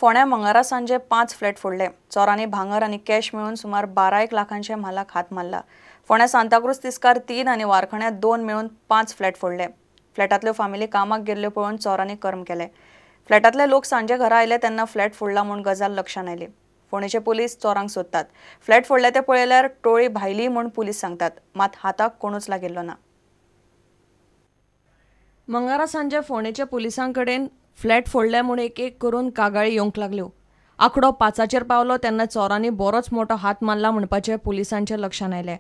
फोंड्या मंगळारा सांजे 5 फ्लॅट फोडले. चोरांनी भांगर आनी कॅश मेळून सुमार 12 लाखांचे म्हालाक हात मारला. फोंड्या सांताक्रूज तिस्कार 3 आनी वारखण्या 2 मेळून 5 फ्लॅट फोडले. फ्लॅटांतल्यो फामिली कामाक गेल्ल्यो पळोवन चोरांनी कर्म केले. फ्लॅटांतले लोक सांजे घरा आयले तेन्ना फ्लॅट फोडला म्हूण गजाल लक्षांत आयली. फोंडेचे पुलीस चोरांक सोदतात. फ्लॅट फोडले ते पळयल्यार टोळी भायली म्हूण पुलीस सांगतात, मात हाताक कोणूच लागिल्लो ना. मंगळारा सांजे फोंडेच्या पुलिसां कडेन फ्लॅट फोडले म्हूण एक एक करून कागाळी येवंक लागल्यो. आंकडो 5चेर पावलो तेन्ना चोरांनी बरोच मोटो हात मारला म्हणपाचें पुलिसांच्या लक्षांत आयलें.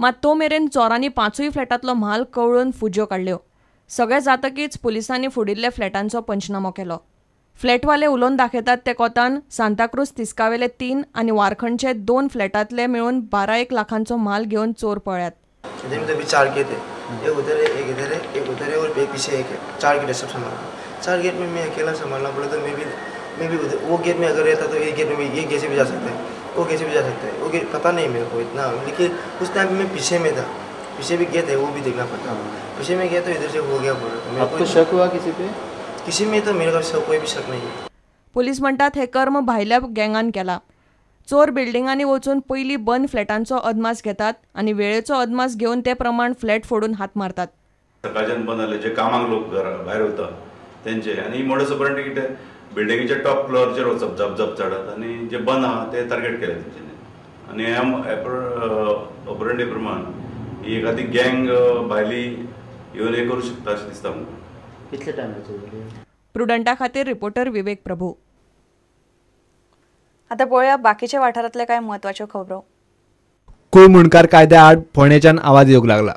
मात तो मेरेन चोरांनी 5ूय फ्लॅटांतलो म्हाल कवळून फुज्यो काडल्यो. सगळें जातकीच पुलिसांनी फोडिल्ल्या फ्लॅटांचो पंचनामो केलो. फ्लॅटवाले उलोवन दाखयतात ते कोतान सांताक्रूज तिस्कावेले 3 आनी वारखंडचे 2 फ्लॅटांतले मेळून 12 लाखांचो म्हाल घेवन चोर पळ्ळ्यात. 4 गेट है, एक उधर है, एक इधर है, एक उधर है और एक पीछे एक है. 4 गेट है सब संभालना. 4 गेट में मैं अकेला संभालना पड़ा तो मैं भी उधर वो गेट में अगर रहता तो ये गेट में ये गेट से भी जा सकते हैं, वो गेट से भी जा सकते हैं, वो गेट पता नहीं मेरे को इतना, लेकिन उस टाइम मैं पीछे में था. पीछे भी गेट है वो भी देखना पड़ता. पीछे में गया तो इधर से हो गया बोला. आपको शक हुआ किसी पे? किसी में तो मेरे को कोई भी शक नहीं है. पुलीस म्हणटात हे कर्म भायल्या गँगान केला. चोर बिल्डिंगांनी वचून पयलीं बंद फ्लॅटांचो अदमास घेतात आनी वेळेचो अदमास घेवन ते प्रमाण फ्लॅट फोडून हात मारतात. सकाळच्यान बंद जाले जे कामाक लोक घरा भायर वता तेंचे आनी मोडस ऑपरेंडी कितें बिल्डिंगेच्या टॉप फ्लोअरचेर वचप झपझप चडत आनी जे बंद आहा ते टार्गेट केले तेंच्यांनी. आनी ह्या ऑपरेंडी प्रमाण ही एखादी गँग भायली येवन हें करूं शकता अशें दिसता म्हाका. कितले टायमाचेर? प्रुडंटा खातीर रिपोर्टर विवेक प्रभू. आता पळोवया बाकीच्या वाठारांतले काय म्हत्वाच्यो खबरो. कुळ मुंडकार कायद्या आड फोंडेच्यान आवाज येवंक लागला.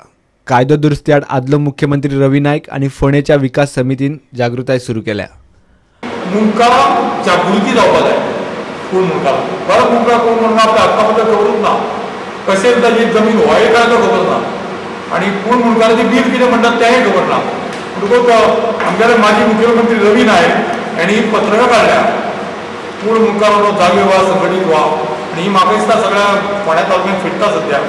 कायदो दुरुस्ती आड आदलो मुख्यमंत्री रवी नायक आनी फोंडेच्या विकास समितीन जागृताय सुरू केल्या. मुंडकार जागृती जावपा जाय. कुळ मुंडकार बरो मुंडकार कोण म्हणून आपल्या हक्का बद्दल खबरूच ना, कशें ताजी जमीन होय काय तो खबर ना आनी कुळ मुंडकाराची बील कितें म्हणटात तेंय खबर ना. म्हणटकूच आमगेले माजी मुख्यमंत्री रवी नायक हांणी पत्रकां काडल्या कुळ मुंडकारांनो जागे व्हा, संघटीत व्हा, आनी ही म्हाका दिसता सगळ्या फोंड्या तालुक्यांत फिरता सद्या.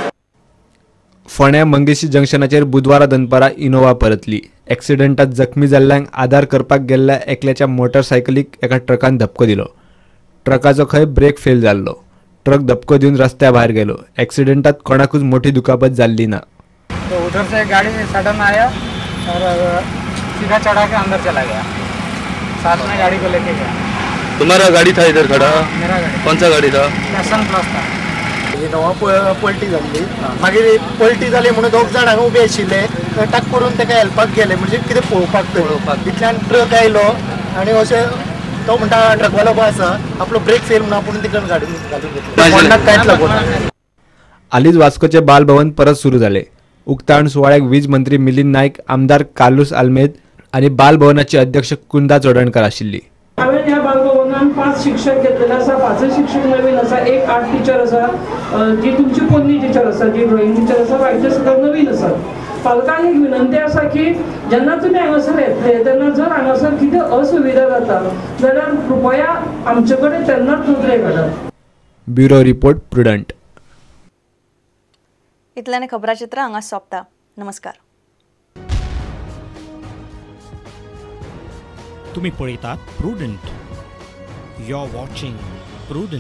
फोंड्या मंगेशी जंक्शनाचेर बुधवारा दनपारा इनोवा परतली. एक्सिडंटात जखमी जाल्ल्यांक आदार करपाक गेल्ल्या एकल्याच्या मोटरसायकलीक एका ट्रकान धपको दिलो. ट्रकाचो खंय ब्रेक फेल जाल्लो. ट्रक धपको दिवन रस्त्या भायर गेलो. एक्सिडंटात कोणाकूच मोठी दुखापत जाल्ली ना. तो उधर से गाड़ी सडन आया और सीधा चढ़ा के अंदर चला गया, साथ में गाड़ी को लेके गया. तुम्हारा गाड़ी था इधर खड़ा? मेरा गाड़ी. कौन सा गाड़ी था? पैशन प्लस था. इनोवा पलटी जाल्ली, मागीर पलटी जाली म्हणून दोग जाण हांगा उबे आशिल्ले, टक करून ताका हेल्पाक गेले, म्हणजे कितें पळोवपाक तरी. इतल्यान ट्रक आयलो आनी अशें तो म्हणटा ट्रकवालो उबो आसा, आपलो ब्रेक फेल म्हणून आपूण तिकडे गाडी घालून घेतली, कोणाक कांयच लागूना. हालींच वास्कोचे बालभवन परत सुरू जाले. उक्तावण सुवाळ्याक वीज मंत्री मिलिंद नायक, आमदार कार्लुस आल्मेद आनी बालभवनाचे अध्यक्ष कुंदा चोडणकर आशिल्ली. हांवें ह्या बालभवनान 5 शिक्षक घेतलेले आसा, 5 शिक्षक नवीन आसा, एक आर्ट टिचर आसा, जी तुमची पोन्नी टिचर आसा, जी ड्रॉइंग टिचर आसा, बाकीचे सगळे नवीन आसात. पालकांक एक विनंती आसा की जेन्ना तुमी हांगासर येतले तेन्ना जर हांगासर कितें असुविधा जाता जाल्यार कृपया आमचे कडेन तेन्नाच नदरे काडात. Bureau report, Prudent. इतल्यान खबराचित्र हांगा सोंपता. नमस्कार. तुम्ही पळयतात Prudent. You are watching Prudent.